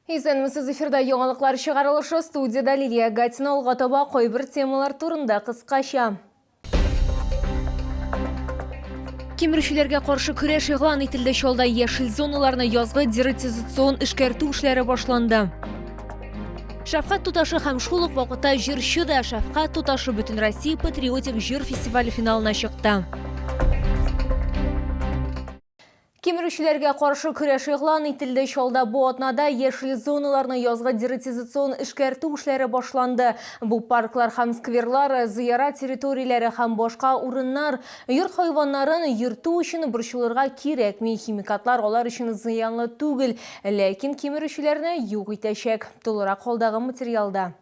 Исәнмесез, эфирда яңалыклар чыгарылышы, студиядә Лилия Гатина. Алга таба кайбер темалар турында кыскача. Кимерүчеләргә каршы көрәш игълан ителде. Чалда яшел зоналарны язгы дератизацион эшкәртү эшләре башланды. Шәфкать туташы һәм шул ук вакытта җырчы да Шәфкать туташы Бөтенроссия патриотик җыр фестивале финалына чыкты. Кимерүчеләргә каршы көрәш игълан ителде. Чалда бу атнада яшел зоналарны язгы дератизацион эшкәртү эшләре башланды. Бу парклар һәм скверлар, зыярат территорияләре һәм башка урыннар. Йорт хайваннарын йөртү өчен борчылырга кирәкми, химикатлар алар өчен зыянлы түгел, ләкин кимерүчеләрне юк итәчәк. Тулырак алдагы материалда.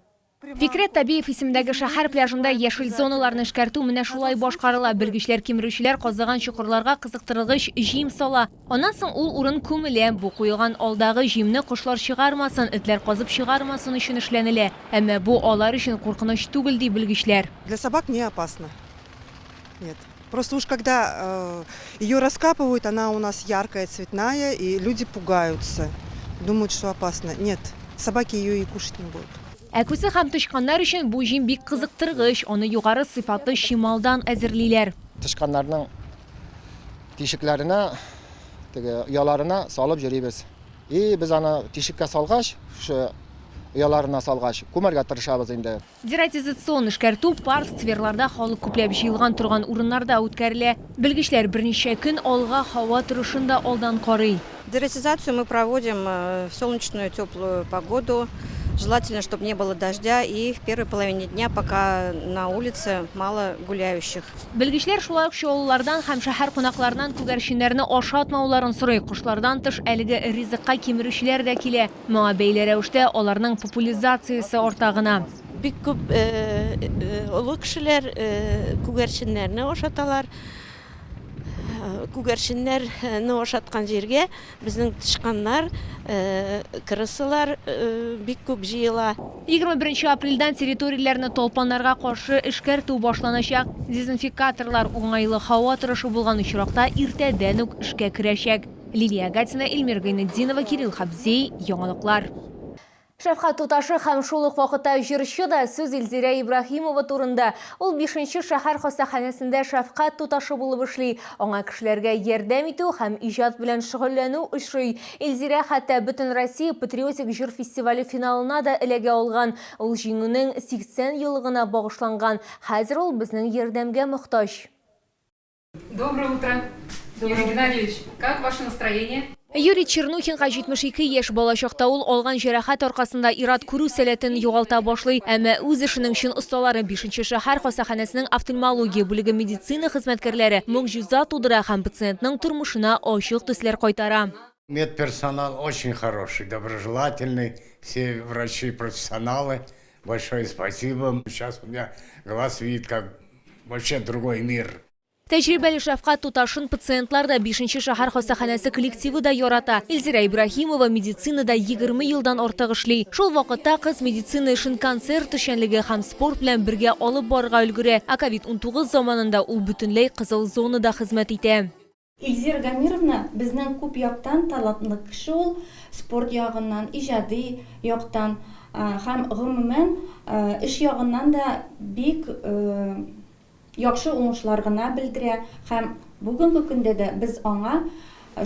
Фикрәт Табиев исемендәге шәһәр пляжында яшел зоналарны эшкәртү менә шулай башкарыла. Белгечләр кимерүчеләр казыган чокырларга кызыктыргыч җим сала. Аннан соң ул урын күмелә. Бу куелган алдагы җимне кошлар чыгармасын, этләр казып чыгармасын өчен эшләнелә. Әмма бу алар өчен куркыныч түгел, ди белгечләр. Для собак не опасно. Нет. Просто уж когда ее раскапывают, она у нас яркая, цветная, и люди пугаются, думают, что опасно. Нет, собаки ее и кушать не будут. Ә күсе һәм тычканнар өчен бу җим бик кызыктыргыч, аны югары сыйфатлы чималдан әзерлиләр. Тычканнарның тишекләренә, теге ояларына салып йөрибез. И без аны тишеккә салгач, шушы ояларына салгач, күмәргә тырышабыз инде. Дератизацион эшкәртү парк, скверларда, халык күпләп җыелган торган урыннарда үткәрелә. Белгечләр берничә көн алга һава торышын да алдан карый. Дератизацию мы проводим в солнечную теплую погоду. Желательно, чтобы не было дождя и в первой половине дня, пока на улице мало гуляющих. Белгечләр шулай ук чаллылардан һәм шәһәр кунакларыннан күгәрченнәрне ашатмауларын сорый. Кошлардан тыш әлеге ризыкка кимерүчеләр дә килә. Моңа бәйле рәвештә аларның популизациясе арта гына. Бик күп олы кешеләр күгәрченнәрне ашаталар. Күгәрченнәрне ашаткан җиргә безнең тычканнар, крысалар бик күп җыела. 21 апрельдән территорияләрне талпаннарга каршы эшкәртү башланачак. Дезинфекаторлар уңайлы һава торышы булган очракта иртәдән үк эшкә керәчәк. Лилия Гатина, Эльмира Гайнетдинова, Кирилл Хабзей, Яңалыклар. Шәфкать туташы һәм шул ук вакытта җырчы да, сүз Илзирә Ибраһимова турында. Ул бишенче шәһәр хастаханәсендә шәфкать туташы булып эшли. Аңа кешеләргә ярдәм итү һәм иҗат белән шөгыльләнү ошый. Илзирә хәтта Бөтенроссия патриотик җыр фестивале финалына да эләгә алган. Ул Җиңүнең 80 еллыгына багышланган. Хәзер ул безнең ярдәмгә мохтаҗ. Доброе утро, Юрий Геннадьевич. Как ваше настроение? Юрий Чернухинга 72 яшь. Балачакта ул алган җәрәхәт аркасында ир-ат күрү сәләтен югалта башлый. Әмма үз эшенең чын осталары, бишенче шәһәр хастаханәсенең офтальмология бүлеге медицина хезмәткәрләре могҗиза тудыра һәм пациентның тормышына ачык төсләр кайтара. Медперсонал очень хороший, доброжелательный, все врачи профессионалы. Большое спасибо. Сейчас у меня глаз видит как вообще другой мир. Тәҗрибәле шәфкать туташын пациентлар да, бишенче шәһәр хастаханәсе коллективы да ярата. Илзирә Ибраһимова медицинада 20 елдан артык эшли. Шул вакытта кыз медицина эшен концерт эшчәнлеге һәм спорт белән бергә алып барырга өлгерә. Ә ковид-унтугыз заманында ул бөтенләй кызыл зонада хезмәт итә. Илзира Гамировна безнең күп яктан талантлы кеше ул, спорт ягыннан, иҗади яктан һәм гомумән эш ягыннан да бик яхшы уңышлар гына белдерә һәм бүгенге көндә дә без аңа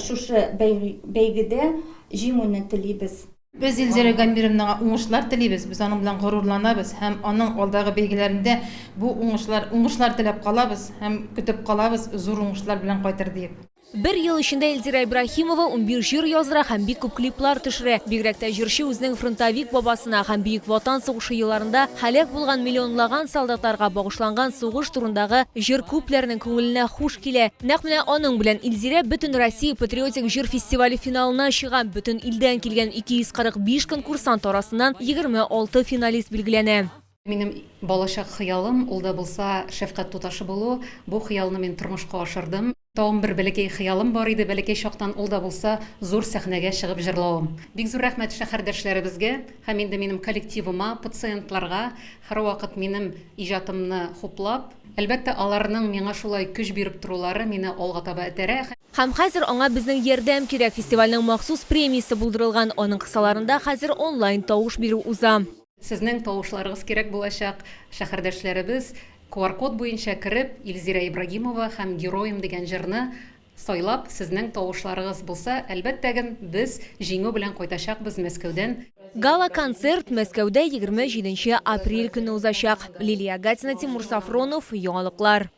шушы бәйгедә җиңүне телибез. Без Илзирә Гамировнага уңышлар телибез, без аның белән горурланабыз һәм аның алдагы бәйгеләрендә бу уңышлар, уңышлар теләп калабыз һәм көтеп калабыз, зур уңышлар белән кайтыр диеп. Бер ел эчендә Илзирә Ибраһимова 11 җыр яздыра һәм бик күп клиплар төшерә. Бигрәк тә җырчы үзенең фронтовик бабасына һәм Бөек Ватан сугышы елларында һәлак булган миллионлаган солдатларга багышланган сугыш турындагы җыр күпләрнең күңеленә хуш килә. Нәкъ менә аның белән Илзирә Бөтенроссия патриотик җыр фестивале финалына чыга. Бөтен илдән килгән 245 конкурсант арасыннан 26 финалист билгеләнә. Минем балачак хыялым, ул да булса шәфкать туташы булу. Бу хыялны мин тормышка ашырдым. Тагын бер бәләкәй хыялым бар иде бәләкәй чактан, ул да булса зур сәхнәгә чыгып җырлавым. Бик зур рәхмәт шәһәрдәшләребезгә һәм инде минем коллективыма, пациентларга, һәрвакыт минем иҗатымны хуплап. Әлбәттә, аларның миңа шулай көч биреп торулары мине алга таба этәрә. Һәм хәзер аңа безнең ярдәм кирәк. Фестивальнең махсус премиясе булдырылган, аның кысаларында хәзер онлайн тавыш бирү уза. Сезнең тавышларыгыз кирәк булачак, шәһәрдәшләребез. QR-код буенча кереп, Илзирә Ибрагимова һәм Героем дигән җырны сайлап, сезнең тавышларыгыз булса, әлбәттәген, без җиңү белән кайтачакбыз Мәскәүдән. Гала-концерт Мәскәүдә 27 нче апрель көнне узачак. Лилия Гатина, Тимур Сафронов, Яңалыклар.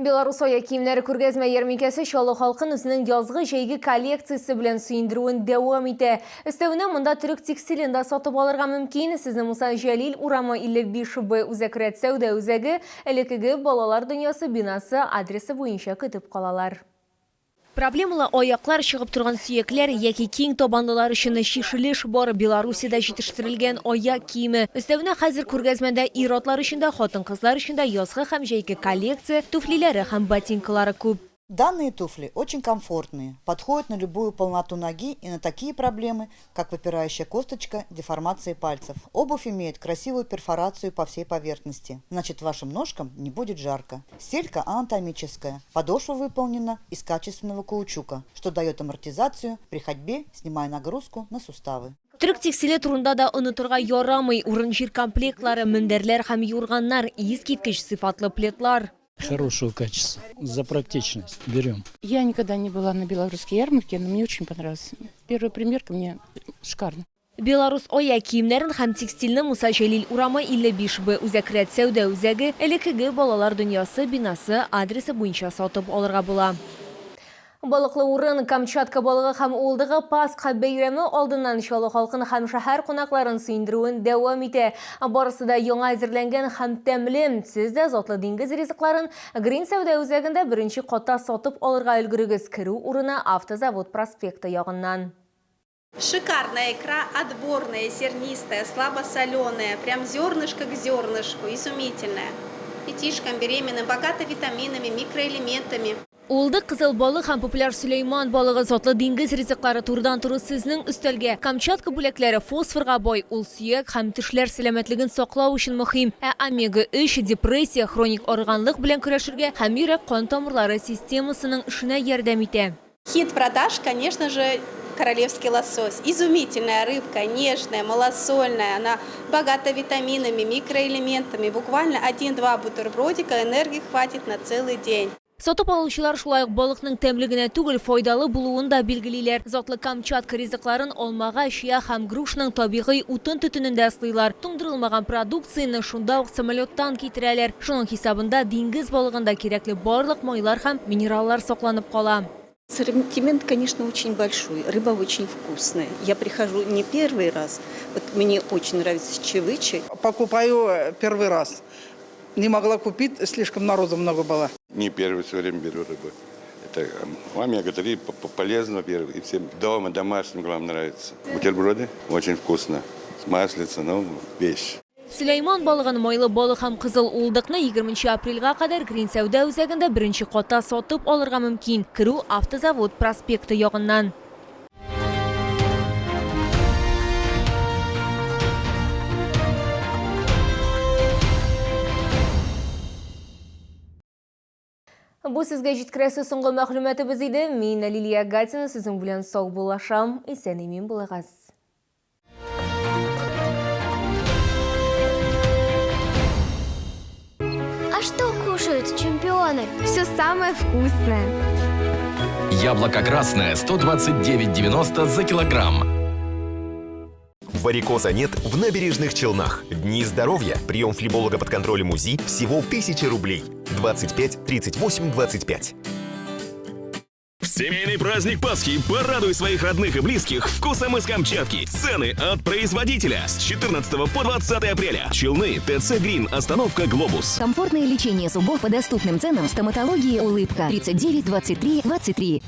Беларус аяк киемнәре күргәзмә ярминкәсе Чаллы халкын үзенең язгы-җәйге коллекциясе белән сөендерүен дәвам итә. Өстәвенә монда төрек текстилен дә сатып алырга мөмкин. Сезне Муса Җәлил урамы 55 Б Үзәк рәт сәүдә үзәге, элеккеге Балалар дөньясы бинасы адресы буенча көтеп калалар. Проблемалы аяклар, чыгып торган сөякләр яки киң табанлылар өчен чишелеш бар Белоруссиядә җитештерелгән аяк киеме. Өстәвенә хәзер күргәзмәдә ир-атлар өчен дә, хатын-кызлар өчен дә язгы һәм җәйге коллекция, туфлиләре һәм ботинкалары күп. Данные туфли очень комфортные, подходят на любую полноту ноги и на такие проблемы, как выпирающая косточка, деформация пальцев. Обувь имеет красивую перфорацию по всей поверхности, значит вашим ножкам не будет жарко. Стелька анатомическая, подошва выполнена из качественного каучука, что дает амортизацию при ходьбе, снимая нагрузку на суставы. Төрек текстиле турында да онытырга ярамый. Урын-җир комплектлары, мендәрләр һәм юрганнар, искиткеч сыйфатлы пледлар. Хорошего качества. За практичность берем. Я никогда не была на белорусской ярмарке, но мне очень понравилось. Первая примерка мне шикарно. Беларус аяк киемнәрен һәм текстильне Муса Җәлил урамы 55 Б Үзәк рәт сәүдә үзәге, элеккеге Балалар дөньясы бинасы адресы буенча сатып алырга була. Балыклы урын, Камчатка балыгы һәм уылдыгы Пасха бәйрәме алдыннан Чаллы халкын һәм шәһәр кунакларын сөендерүен дәвам итә. Барысы да яңа әзерләнгән һәм тәмле. Сез дә затлы диңгез ризыкларын Грин сәүдә үзәгендә беренче катта сатып алырга өлгерегез. Керү урыны Автозавод проспекты ягыннан. Шикарная икра, отборная, зернистая, слабосоленая, прям зернышко к зернышку, изумительная. Детишкам, беременным, богата витаминами, микроэлементами. Уылдык, кызыл балык һәм популяр Сөләйман балыгы затлы диңгез ризыклары турыдан-туры сезнең өстәлгә. Камчатка бүләкләре фосфорга бай, ул сөяк һәм тешләр сәламәтлеген саклау өчен мөһим. Ә омега-3 депрессия, хроник арыганлык белән көрәшергә һәм йөрәк-кан тамырлары системасының эшенә ярдәм итә. Хит продаж, конечно же, королевский лосось. Изумительная рыбка, нежная, малосольная, она богата витаминами, микроэлементами. Буквально один-два бутербродика энергии хватит на целый день. Сатып алучылар шулай ук балыкның тәмле генә түгел, файдалы булуын да билгелиләр. Затлы Камчатка ризыкларын алмага, чия һәм грушның табигый утын төтенендә ыслыйлар. Туңдырылмаган продукцияне шунда ук самолеттан китерәләр. Шуның хисабында диңгез балыгында кирәкле барлык майлар һәм минераллар сакланып кала. Ассортимент, конечно, очень большой, рыба очень вкусная. Я прихожу не первый раз, вот мне очень нравится чавыча. Покупаю первый раз. Не могла купить, слишком народу много было. Не первый, все время беру рыбу. Это омега-3 полезно, во-первых, и всем дома, домашним, главное, нравится. Бутерброды очень вкусно, с маслицем, ну, вещь. Сөләйман балыгын, майлы балык һәм кызыл уылдыкны 20 нче апрельгә кадәр Грин сәүдә үзәгендә беренче катта сатып алырга мөмкин. Керү Автозавод проспекты ягыннан. Бу сезгә җиткерәсе соңгы мәгълүматыбыз иде. Мин Лилия Гатина сезнең белән саубуллашам. Исән-имин булыгыз. А что кушают чемпионы? Все самое вкусное. Яблоко красное 129,90 за килограмм. Варикоза нет в набережных Челнах. Дни здоровья. Прием флеболога под контролем УЗИ всего 1000 рублей. 25 38 25. В семейный праздник Пасхи порадуй своих родных и близких вкусом из Камчатки. Цены от производителя с 14 по 20 апреля. Челны, ТЦ Грин, остановка Глобус. Комфортное лечение зубов по доступным ценам стоматологии «Улыбка». 39 23 23.